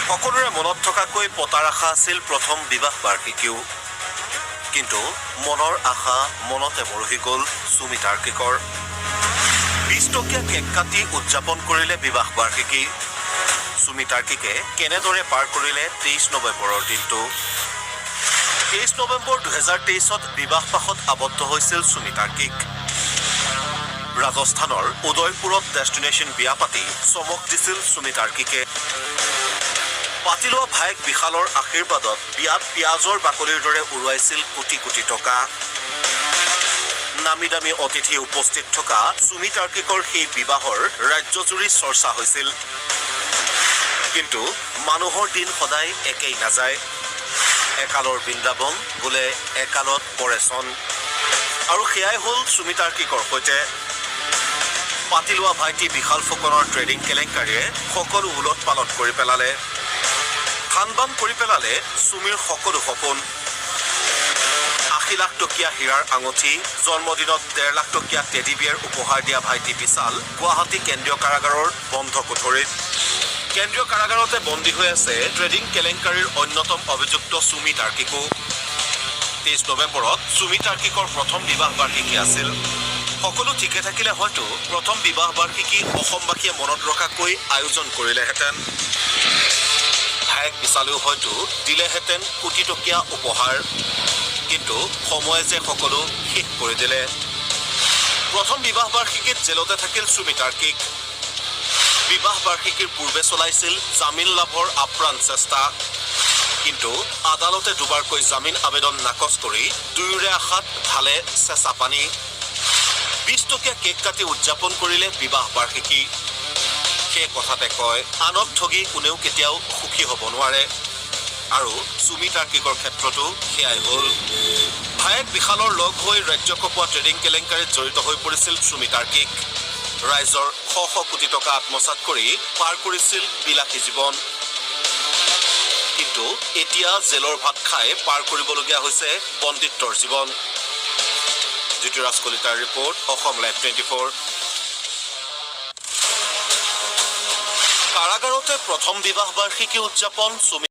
সকলোৰে মনত থকাকৈ পতাৰ আশা আছিল প্ৰথম বিবাহ বাৰ্ষিকীও। কিন্তু মনৰ আশা মনতে মৰহি গ'ল চুমি তাৰ্কিকৰ। 20 টকীয়া কেক কাটি উদযাপন কৰিলে বিবাহ বাৰ্ষিকী। চুমি তাৰ্কিকে কেনেদৰে পাৰ কৰিলে 23 নৱেম্বৰৰ দিনটো? 23 নৱেম্বৰ 2023ত বিবাহ পাশত আবদ্ধ হৈছিল চুমি তাৰ্কিক। ৰাজস্থানৰ উদয়পুৰত ডেষ্টিনেশ্যন বিয়া পাতি চমক দিছিল চুমি তাৰ্কিকে। পাতি লোৱা ভায়েক বিশালৰ আশীৰ্বাদত বিয়াত পিঁয়াজৰ বাকলিৰ দৰে উৰুৱাইছিল কোটি কোটি টকা। নামী দামী অতিথি উপস্থিত থকা চুমি তাৰ্কিকৰ সেই বিবাহৰ ৰাজ্যজুৰি চৰ্চা হৈছিল। কিন্তু মানুহৰ দিন সদায় একেই নাযায়। একালৰ বৃন্দাবন বোলে একালত পৰে চন। আৰু সেয়াই হ'ল চুমি তাৰ্কিকৰ সৈতে। পাতি লোৱা ভাইটি বিশাল ফুকনৰ ট্ৰেডিং কেলেংকাৰীয়ে সকলো ওলট পালট কৰি পেলালে, থান বান কৰি পেলালে চুমিৰ সকলো সপোন। 80 লাখ টকীয়া হীৰাৰ আঙুঠি, জন্মদিনত 1.5 লাখ টকীয়া টেডি বিয়েৰ উপহাৰ দিয়া ভাইটি বিশাল গুৱাহাটী কেন্দ্ৰীয় কাৰাগাৰৰ বন্ধ কোঠৰীত। কেন্দ্ৰীয় কাৰাগাৰতে বন্দী হৈ আছে ট্ৰেডিং কেলেংকাৰীৰ অন্যতম অভিযুক্ত চুমি তাৰ্কিকো। 23 নৱেম্বৰত চুমি তাৰ্কিকৰ প্ৰথম বিবাহ বাৰ্ষিকী আছিল। সকলো ঠিকে থাকিলে হয়তো প্ৰথম বিবাহ বাৰ্ষিকী অসমবাসীয়ে মনত ৰখাকৈ আয়োজন কৰিলেহেঁতেন। ভায়েক বিশালেও হয়তো দিলেহেঁতেন কোটি টকীয়া উপহাৰ। কিন্তু সময়ে যে সকলো শেষ কৰি দিলে। প্ৰথম বিবাহ বাৰ্ষিকীত জেলতে থাকিল চুমি তাৰ্কিক। বিবাহ বাৰ্ষিকীৰ পূৰ্বে চলাইছিল জামিন লাভৰ আপ্ৰাণ চেষ্টা। কিন্তু আদালতে দুবাৰকৈ জামিন আবেদন নাকচ কৰি দুয়োৰে আশাত ঢালে চেঁচা পানী। 20 টকীয়া কেক কাটি উদযাপন কৰিলে বিবাহ বাৰ্ষিকী। সেই কথাতে কয়, আনক ঠগি কোনেও কেতিয়াও সুখী হ'ব নোৱাৰে। আৰু চুমি তাৰ্কিকৰ ক্ষেত্ৰতো সেয়াই হ'ল। ভায়েক বিশালৰ লগ হৈ ৰাজ্য কপোৱা ট্ৰেডিং কেলেংকাৰীত জড়িত হৈ পৰিছিল চুমি তাৰ্কিক। ৰাইজৰ শ শ কোটি টকা আত্মসাত কৰি পাৰ কৰিছিল বিলাসী জীৱন। কিন্তু এতিয়া জেলৰ ভাত খাই পাৰ কৰিবলগীয়া হৈছে বন্দীত্বৰ জীৱন। জ্যোতিৰাজ কলিতাৰ ৰিপৰ্ট, অসম লাইভ 24। কাৰাগাৰতে প্ৰথম বিবাহ বাৰ্ষিকী উদযাপন চুমি